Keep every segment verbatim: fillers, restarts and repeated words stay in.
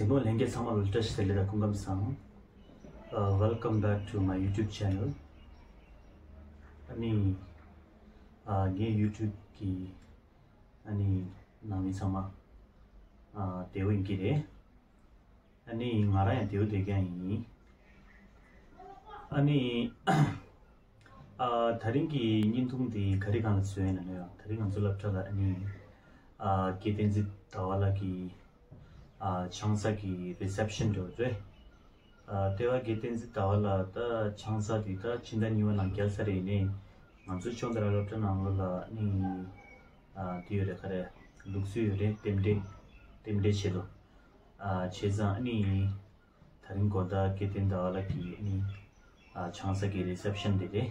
ནོ་ལྷན་རྒྱས་ཚང་མ་ལ་བཀྲ་ཤིས་བདེ་ལེགས་དང་སྐུ་ཁམས་བཟང་། Uh, welcome back to my YouTube channel. ཨ་ནི་ཨ་ངའི་YouTube་གི་ཨ་ནི་ནང་མི་ཚང་མ་ཨ་བདེ་པོ་ཡིན་གྱི་རེད། ཨ་ནི་ང་རང་ཡང་བདེ་པོ་བསྡད་ཀྱང་ཡིན། ཨ་ནི་ཨ་ད་རིང་གི་བརྙན་ཐུང་འདི་ག་རེ་སྒང་ལ་བཟོས་ཡིན་ན་ཡང་། ད་རིང་ང་ཚོ་སློབ་གྲྭ་ལ་ཨ་ནི་ཨ་དགེ་བསྟན་འཛིན་ཟླ་བ་ལགས་ཀྱི་ཨ་ཆང་ས་གི་རི་སེབ་ཤན་འདྲ་བོ་རེད། ཨ་ལྟེ་བ་དགེ་བསྟན་འཛིན་ཟླ་བ་ལགས་ད་ཆང་ས་འདི་ད་ཕྱི་ཟླ་གཉིས་པ་ནང་བརྒྱབ་ཚར་རེད། ནས་ང་ཚོ་ཆུང་དུས་སློབ་གྲྭ་ནང་ལོགས་ལ་ཨ་ནི་ཨ་འདི་ཡོད་རེད། ག་རེ་ལུགས་སྲོལ་ཡོད་རེད། རྟེན་འབྲེལ་རྟེན་འབྲེལ་ཆེད་དུ། ཨ་བྱས་ཙང་ཨ་ནི་ད་རིང་དགོང་དག་དགེ་བསྟན་ཟླ་བ་ལགས་ཀྱི་ཨ་ནི་ཨ་ཆང་ས་གི་རི་སེབ་ཤན་འདི་རེད།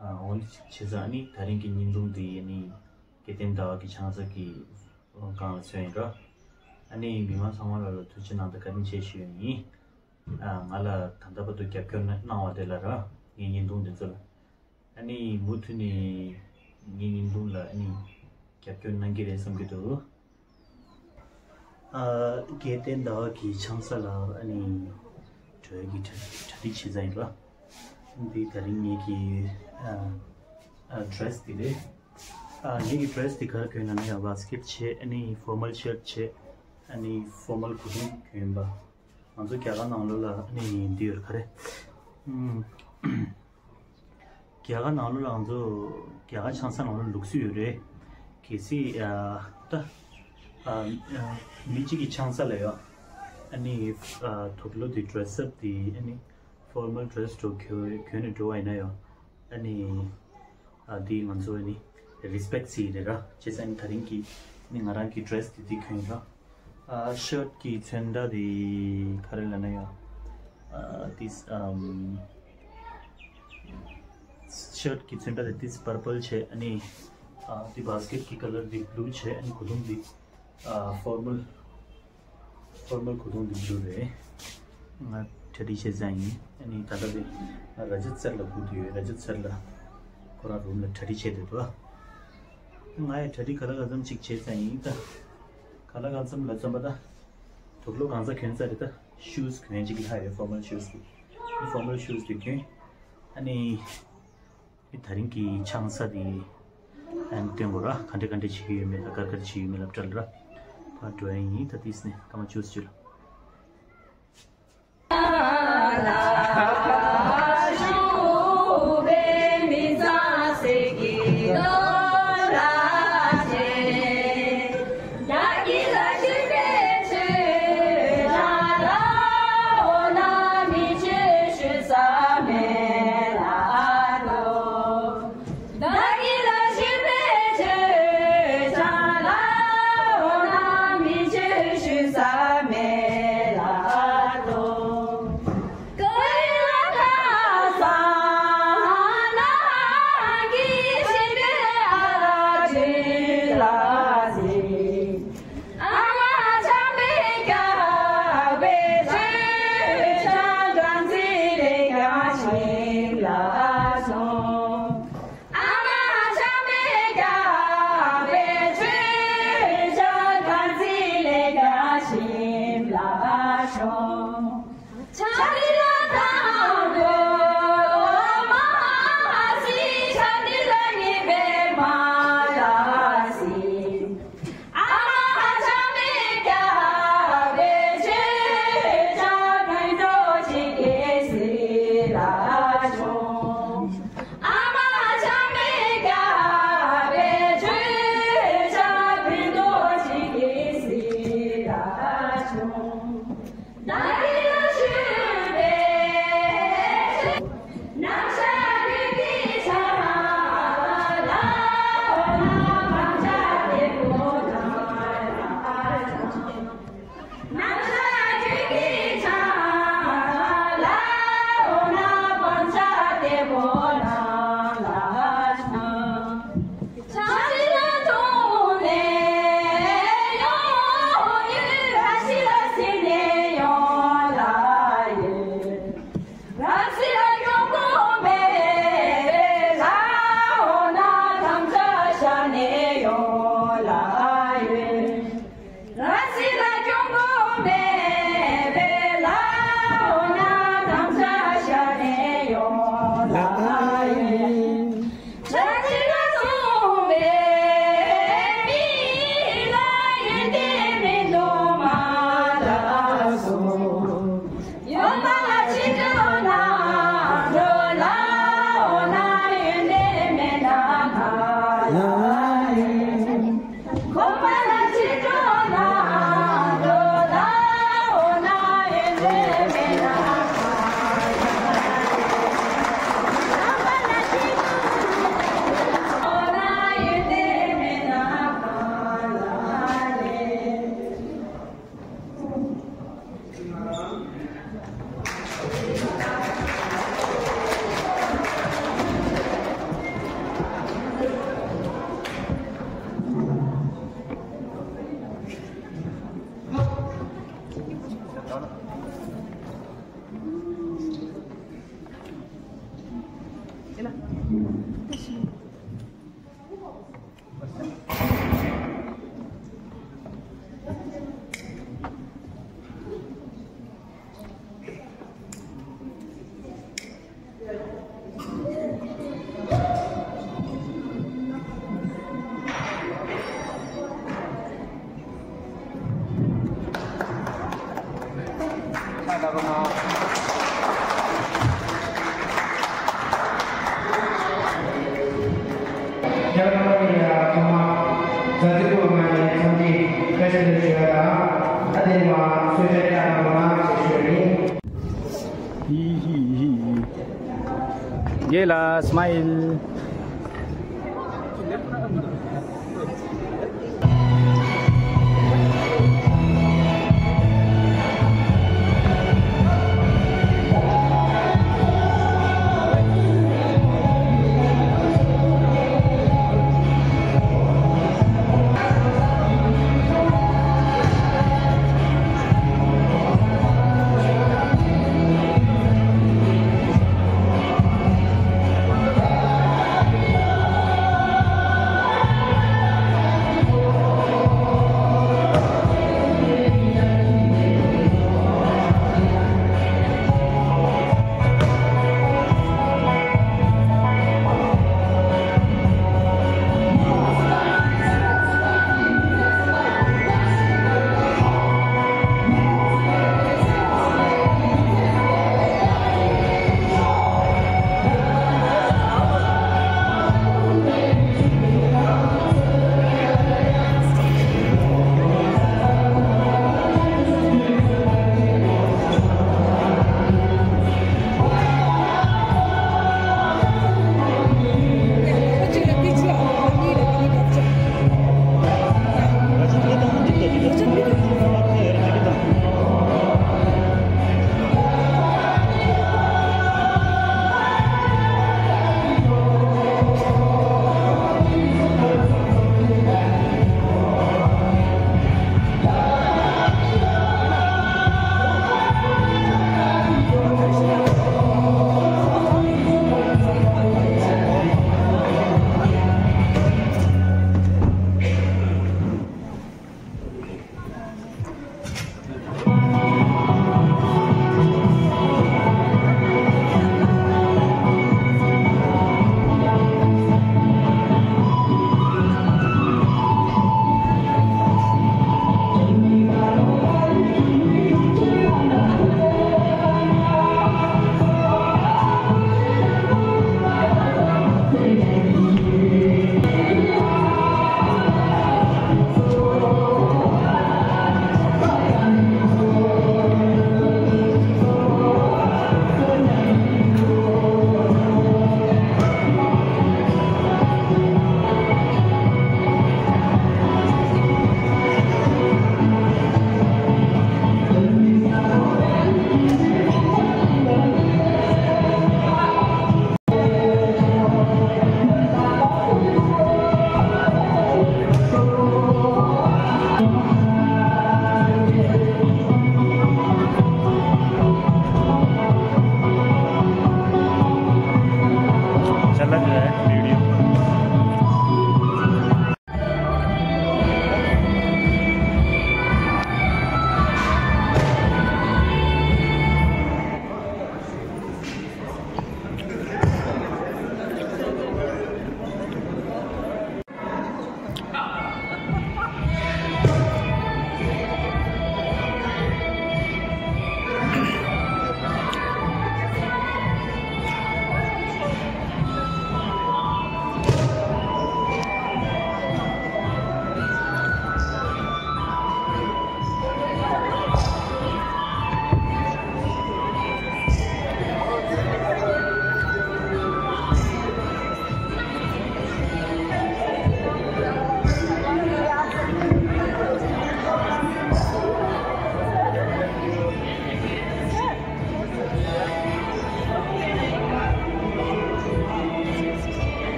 ཨ་འོ་ནི་བྱས་ཙང་ཨ་ནི་ད་རིང་གི་བརྙན་ཐུང་འདི་ཨ་ནི་དགེ་བསྟན་ཟླ་བ་གི་ཆང་ས་གི་སྒང་ལ་བཟོས་ཡིན་ར། ཨ་ནི་མི་མང་ཚང་མ་ལ་ལ་ཐུགས་རྗེ་གནང་དང་བཀའ་དྲིན་ཆེ་ཞུ་ཡ་ཡིན། ཨ་ང་ལ་ད་ལྟ་བར་དུ་རྒྱབ་སྐྱོར་གནང་བ་དེ་ལ་ར། ངའི་བརྙན་ཐུང་འདི་ཚོ་ལ། ཨ་ནི་མུ་མཐུད་ནས་ངའི་བརྙན་ཐུང་ལ་ཨ་ནི་རྒྱབ་སྐྱོར་གནང་གི་རེད་བསམ་གྱི་འདུག་ཨ་དགེ་བསྟན་ཟླ་བ་གི་ཆང་ས་ལ་ཨ་ནི་འགྲོ་ཡ་གི་གྲ་གྲ་སྒྲིག་བྱེད་ས་ཡིན་ར། འདི་ད་རིང་ངེད་ཀྱི་ཨ་ཨ་ཌི་རེ་སི་འདི་རེད། ཨ་ངེད་ཀྱི་ཌི་རེ་སི་འདི་ག་རེ་གྱོན་ན་ནི་ཡང་བ་སི་ཀེཊ་བྱས། ཨ་ནི་ཕོར་མལ་ཤར་ཊི་བྱས། ཨ་ནི་ཕོར་མལ་གོས་ཐུང་གྱོན་པ། ང་ཚོ་རྒྱ་གར་ནང་ལོགས་ལ་ཨ་ནི་འདི་ཡོད་རེད། ག་རེ་ཨམ། རྒྱ་གར་ནང་ལོགས་ལ་ང་ཚོ་རྒྱ་གར་ཆང་ས་ནང་ལོགས་ལུགས་སྲོལ་ཡོད་རེད། གལ་སྲིད་ཨ་ད་ཨ་ཨ་མི་གཅིག་གི་ཆང་ས་ལ་ཡོད། ཨ་ནི་ཨ་དུག་ལོག་དེ་ཌི་རེ་སི་ཨབ་དེ་ཨ་ནི་ཕོར་མལ་ཌི་རེ་སི་འདྲ་བོ་གྱོན་གྱོན་ནས་འགྲོ་བ་ཡིན་ན་ཡང་། ཨ་ནི་ཨ་འདི་ང་ཚོ་ཨ་ནི་རི་སི་པེག་ཊི་ཟེར་གྱི་རེད་ར། བྱས་ཙང་ཨ་ནི་ད་རིང་གི་ཨ་ནི་ང་རང་གི་ཌི་རེ་སི་དེ་འདི་གྱོན་ར། ཨ་ཤར་ཊི་གི་ཚོན་ཁྲ་དེ་ག་རེ་ལབ་ན་ཡང་། ཨ་this um ཤར་ཊི་གི་ཚོན་ཁྲ་དེ་this purple བྱས། ཨ་ནི་ཨ་འདི་བ་སི་ཀེཊ་གི་ཀ་ལར་དེ་བྷུ་ལུ་བྱས། ཨ་ནི་གོས་ཐུང་དེ་ཨ་ཕོར་མལ་ཕོར་མལ་གོས་ཐུང་དེ་བླུགས་རེད། ང་གྲ་སྒྲིག་བྱས་ཙང་ཡིན། ཨ་ནི་ད་ལྟ་དེ་ར་ཇ་སར་ལ་སྒུག་བསྡད་ཡོད། ར་ཇ་སར་ལ་ཁོ་རང་རུམ་ལ་གྲ་སྒྲིག་བྱས་བསྡད་འདུག་ང་ཡང་གྲ་སྒྲིག་ག་ལ་གང་འཚམ་ཅིག་བྱས་ཙང་ཡིན། ད་ག་ལ་གང་འཚམ་ལ་འཛོམས་པ། ད་དུག་ལོག་གང་ཚ་གྱོན་ཚར་རེད། ད་ཤུ་ཟི་གྱོན་ཅིག་ལྷག་ཡོད། ཕོར་མལ་ཤུ་ཟི་དེ། ཕོར་མལ་ཤུ་ཟི་དེ་གྱོན། ཨ་ནི་ད་རིང་གི་ཆང་ས་དེ་ཨ་ནི་སྟོན་དགོས་ར། ག་འདྲ་ག་འདྲ་བྱེད་ཀྱི་ཡོད་མེད་ལ། ག་རེ་ག་རེ་བྱེད་ཀྱི་ཡོད་མེད་ལབ་འདྲ་ལ་ར། ད་འགྲོ་ཡ་ཡིན། ད་དེས་ནས་སྐར་མ་བཅུ་བཅུ་ལ། ཡེ་ལ་སྨ་ཡིལ།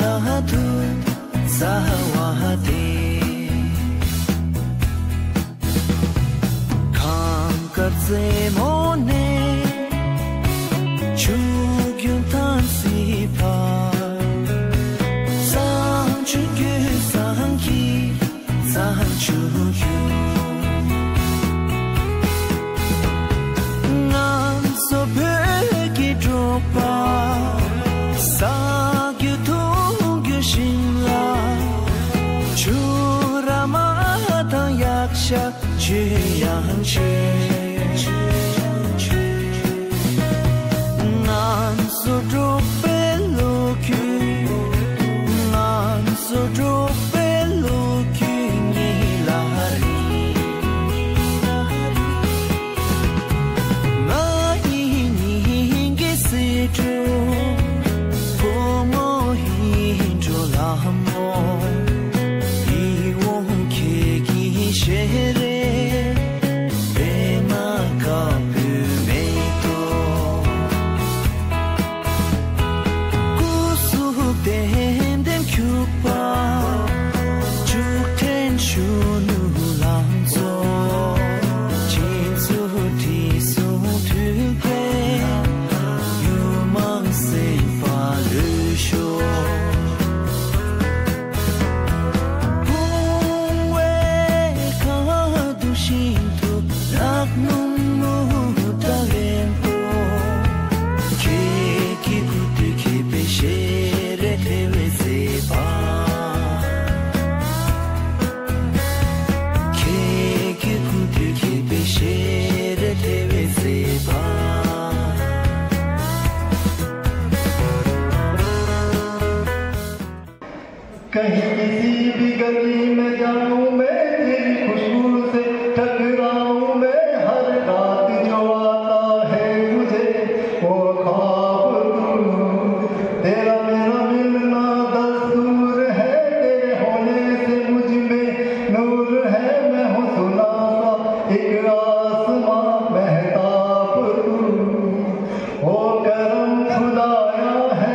ལ་དུ་ཟ་བ་དེ། ཁམས་དཀར་རྩེ་མོ་ནས། ཆུ་རྒྱུན་ཐང་སི་ཕ། བསང་ཆུ་རྒྱུན་བསང་གི་བསང་ཆུ་རྒྱུན། ང་ཚོ་བོད་ཀྱི་འབྲོག་པ། ཟ་རྒྱུ་འཐུང་རྒྱུ་ཞིམ་ལ། ཆུ་ར་མ་དང་ཡག་ཤ། ཆོས་ཡང་ཆོས། ང་ཚོ་འབྲོག་པའི་ལོ་རྒྱུས། ང་ཚོ་འབྲོག་པའི་ལོ་རྒྱུས་ཉིད་ལ་རིང་། ང་ཡི་སྙིང་གི་སེ་འབྲུ། བུ་མོ་ཡིན་འགྲོ་ལ་མོ། ཡིད་འོང་ཁྱེད་ཀྱི་ཞལ་རས། པད་མ་དཀར་པོའི་མེ་ཏོག་སྐུ་གཟུགས་ལྡེམ་ལྡེམ་འཁྱུག་པ། ལྕུག་ཕྲན་གཞོན་ནུ་ལང་ཚོ། ཁྱེད་ཚོ་དྲི་བསུང་འཐུལ་པའི། ཡུལ་མང་སེམས་པ་ལུས་ཤོག་བུང་བའི་ཁ་དུ་ཤིན་ཏུ་ལག་རྣོན་མོ་ད་ལེན་པོ། ཁྱེད་ཀྱི་སྐུ་དུས་ཁྱེད་པའི་ཞལ་རས་ཐེ་བའི་མཛེས་པ། ཁྱེད་ཀྱི་སྐུ་དུས་ཁྱེད་པའི་ཞལ་རས་ཐེ་བའི་མཛེས་པ། कहीं किसी भी गली में जाऊं मैं, तेरी खुशबू से टकराऊं मैं, हर रात जो आता है मुझे वो ख्वाब तू। तेरा मेरा मिलना दस्तूर है, तेरे होने से मुझ में नूर है, मैं हूँ सुना सा एक आसमां महताब तू। ओ करम खुदाया है।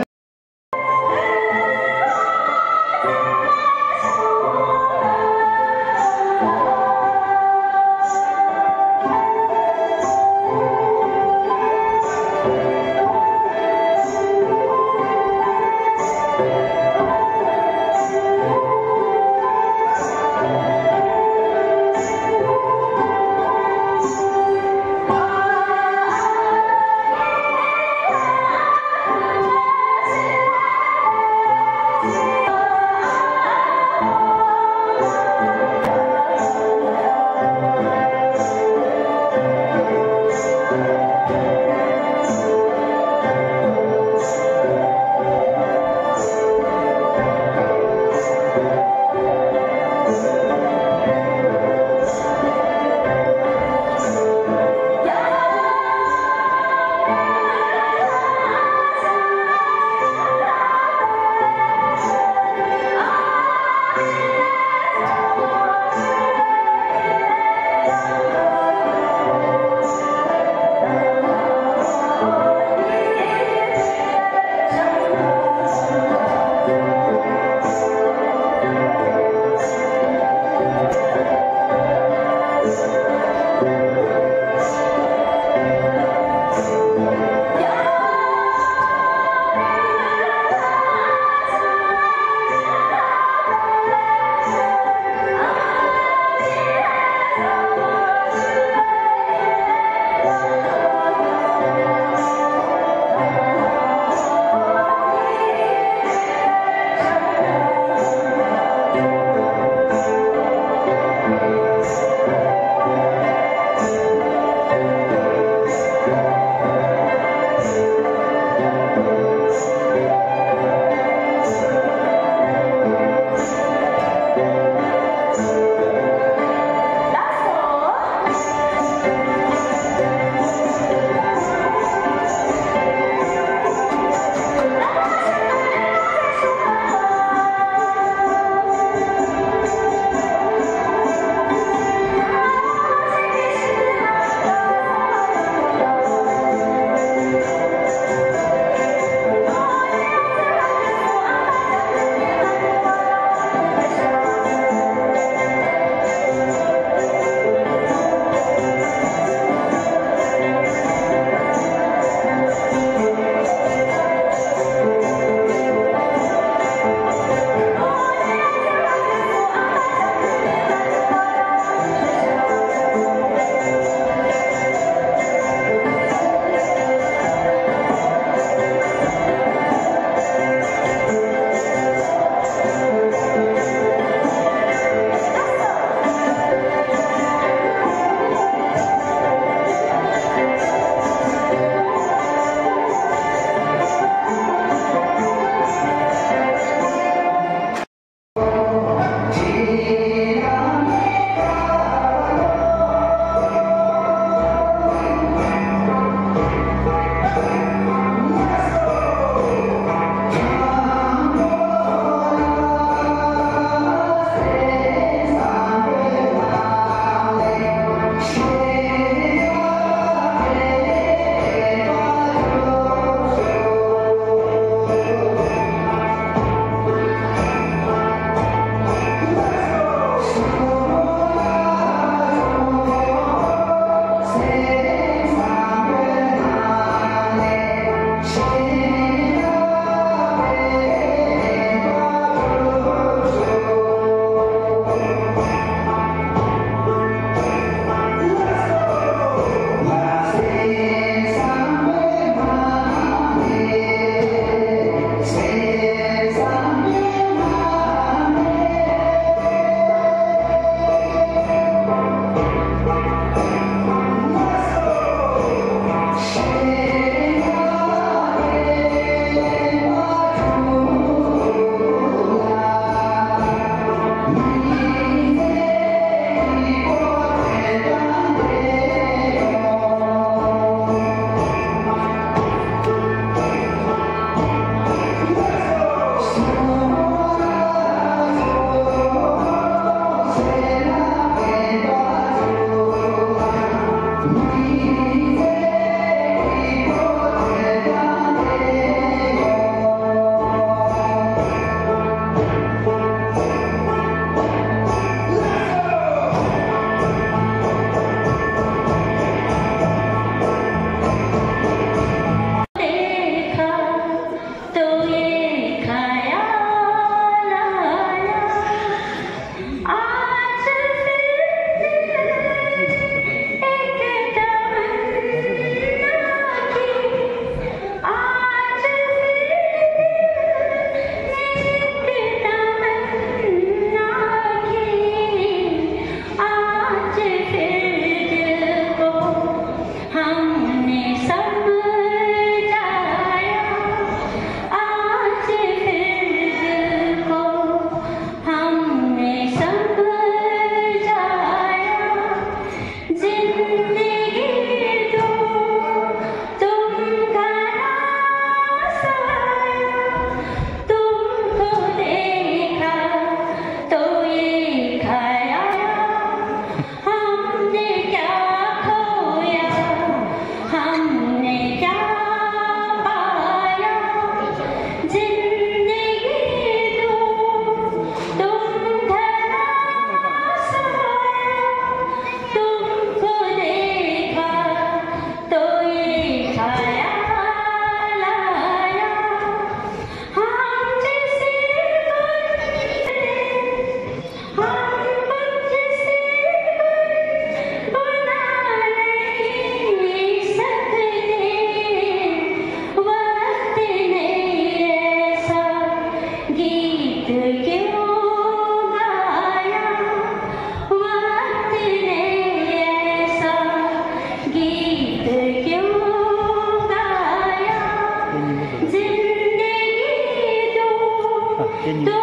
དེ་གཉིས།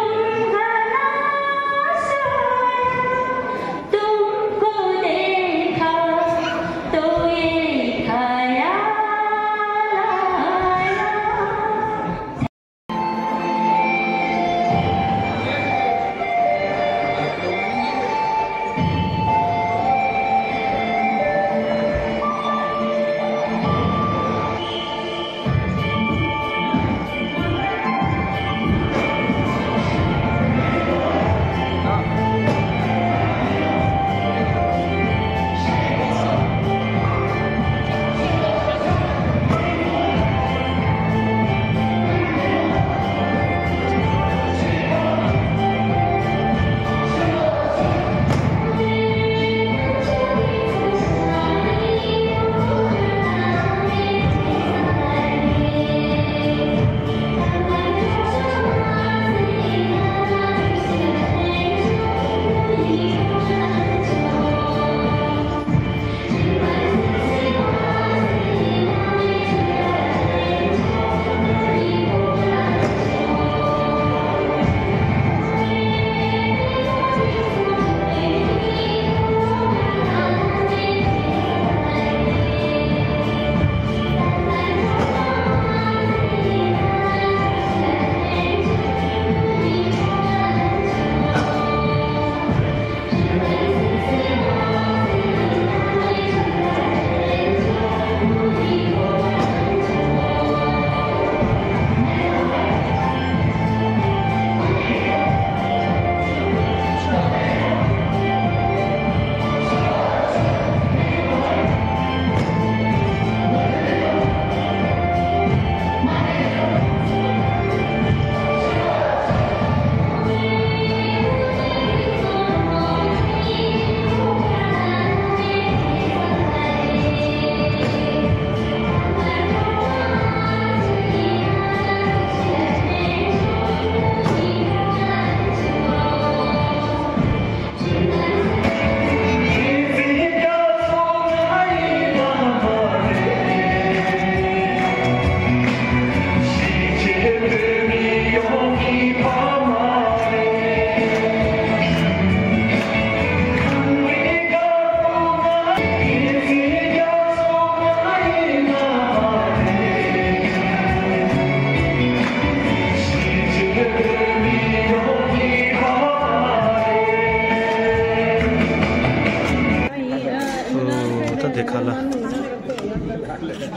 ད་དེ་ཁ་ལག་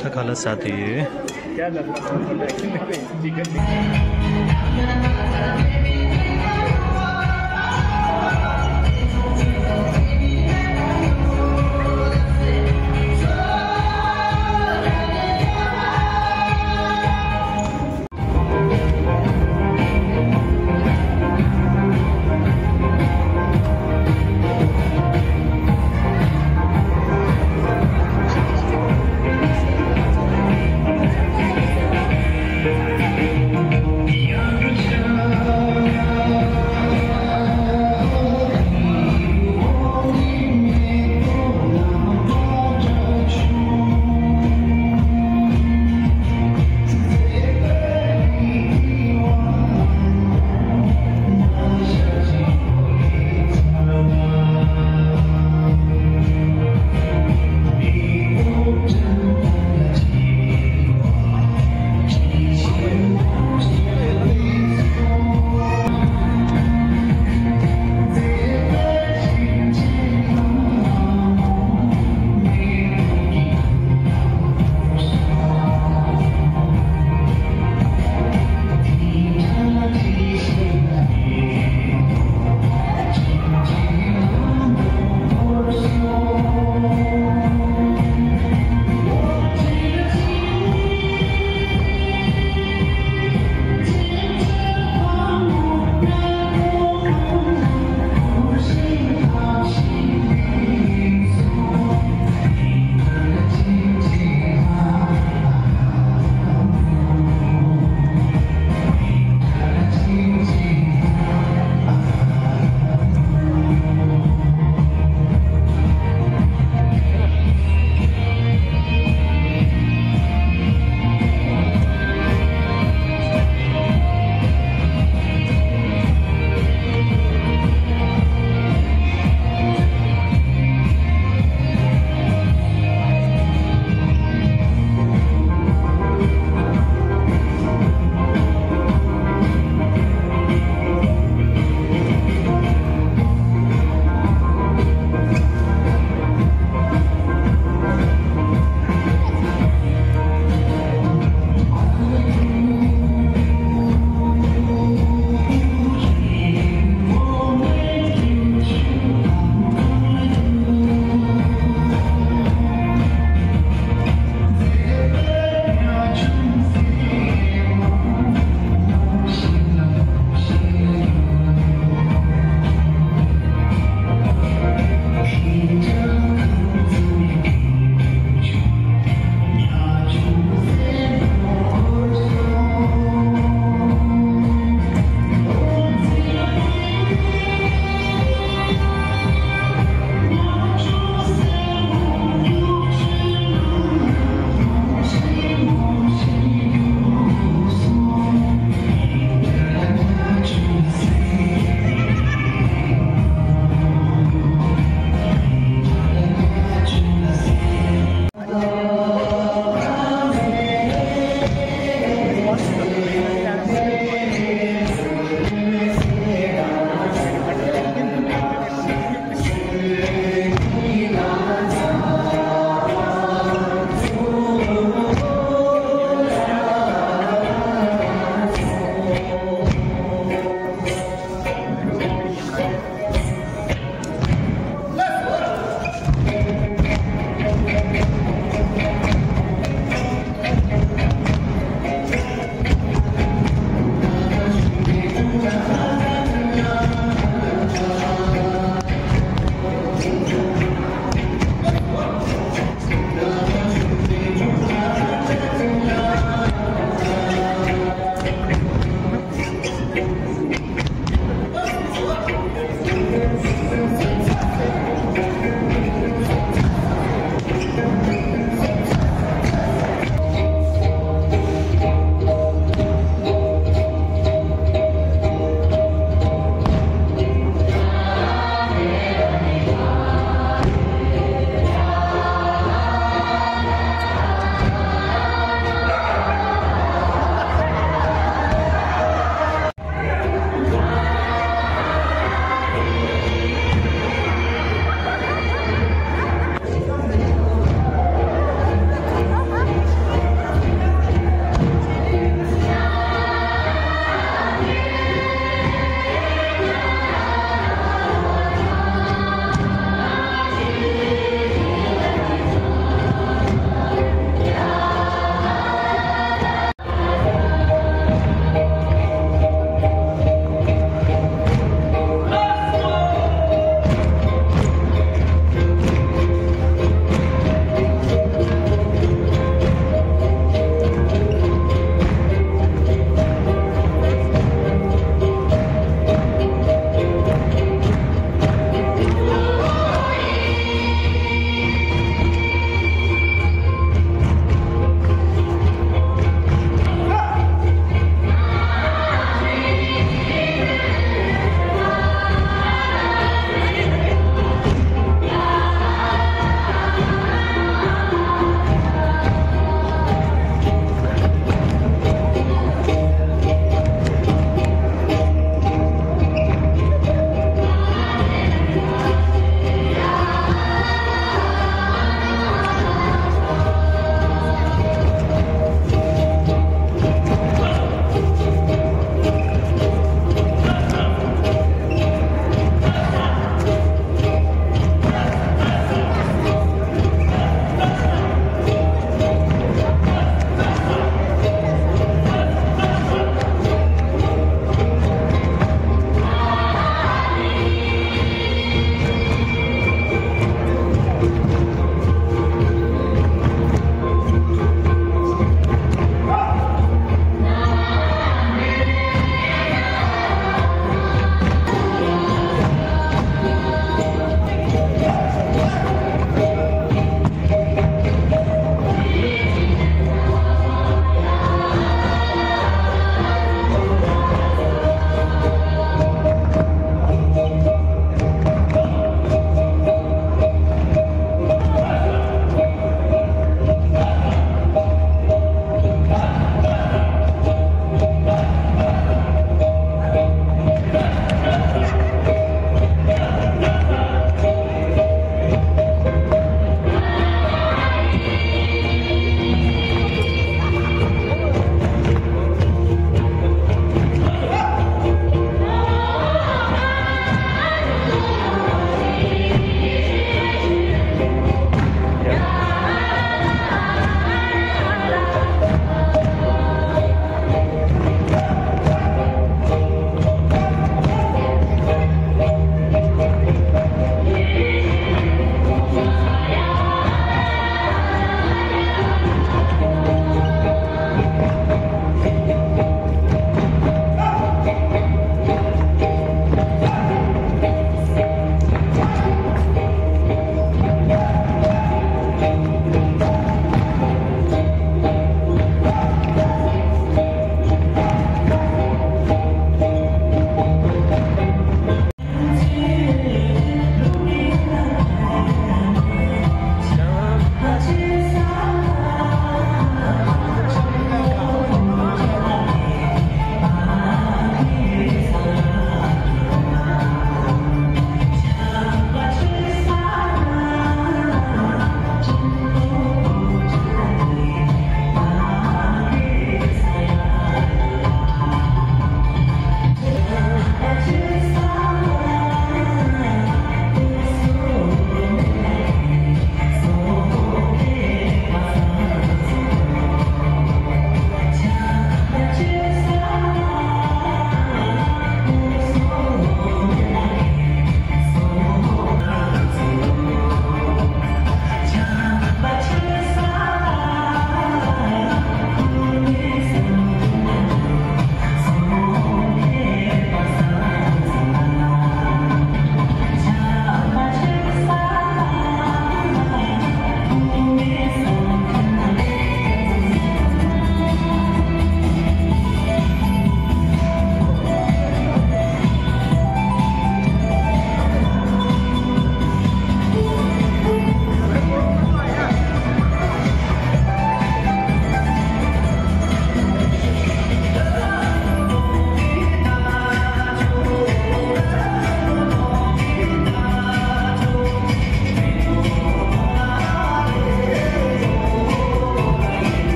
ད་ཁ་ལག་ཟ་དུས་ཡོད།